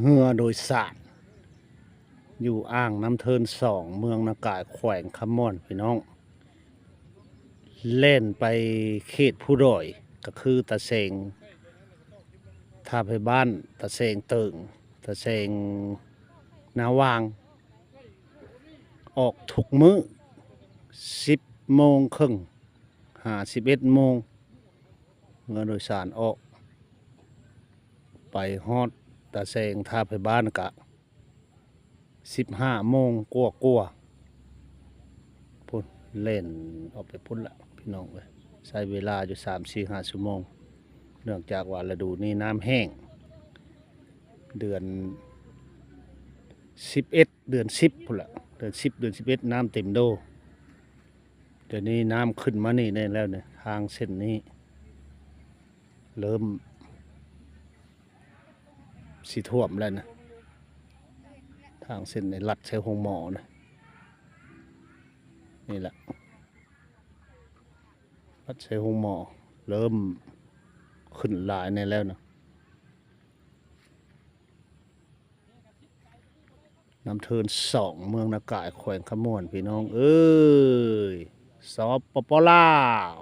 ເຮືອໂດຍສານ ຢູ່ອ່າງນ້ຳເທີນສອງ ເມືອງນາກາຍ ແຂວງຄຳມ່ວນ ພີ່ນ້ອງ ແລ່ນໄປເຂດພູດອຍ ກໍຄືຕາແສງ ທ່າໄພບ້ານ ຕາແສງເຕີງ ຕາແສງນາຫວ່າງ ອອກທຸກມື້ ສິບໂມງເຄິ່ງ ຫາ ສິບເອັດໂມງ ເຮືອໂດຍສານອອກ ໄປຮອດຕາແສງ ທ່າໄພບ້ານກະ ສິບຫ້າໂມງກວ່າໆ ພຸ້ນ ແລ່ນອອກໄປພຸ້ນລະ ພີ່ນ້ອງເອີຍ ໃຊ້ເວລາຢູ່ສາມ ສີ່ ຫ້າຊົ່ວໂມງ ເນື່ອງຈາກວ່າລະດູນີ້ນ້ຳແຫ້ງ ເດືອນສິບເອັດ ເດືອນສິບພຸ້ນລະ ເດືອນສິບ ເດືອນສິບເອັດ ນ້ຳເຕັມໂດ. ດຽວນີ້ນ້ຳຂຶ້ນມານີ້ແນ່ແລ້ວນີ້ ທາງເສັ້ນນີ້ເລີ່ມຊິຖ້ວມແລ້ວນະ ທາງເສັ້ນນີ້ລັດໃສ່ໂຮງໝໍນະ ນີ້ແຫຼະ ລັດໃສ່ໂຮງໝໍ ເລີ່ມຂຶ້ນຫຼາຍແນ່ແລ້ວນະ. ນ້ຳເທີນສອງ ເມືອງນາກາຍ ແຂວງຄຳມ່ວນ ພີ່ນ້ອງເອີຍ ສປປ ລາວ.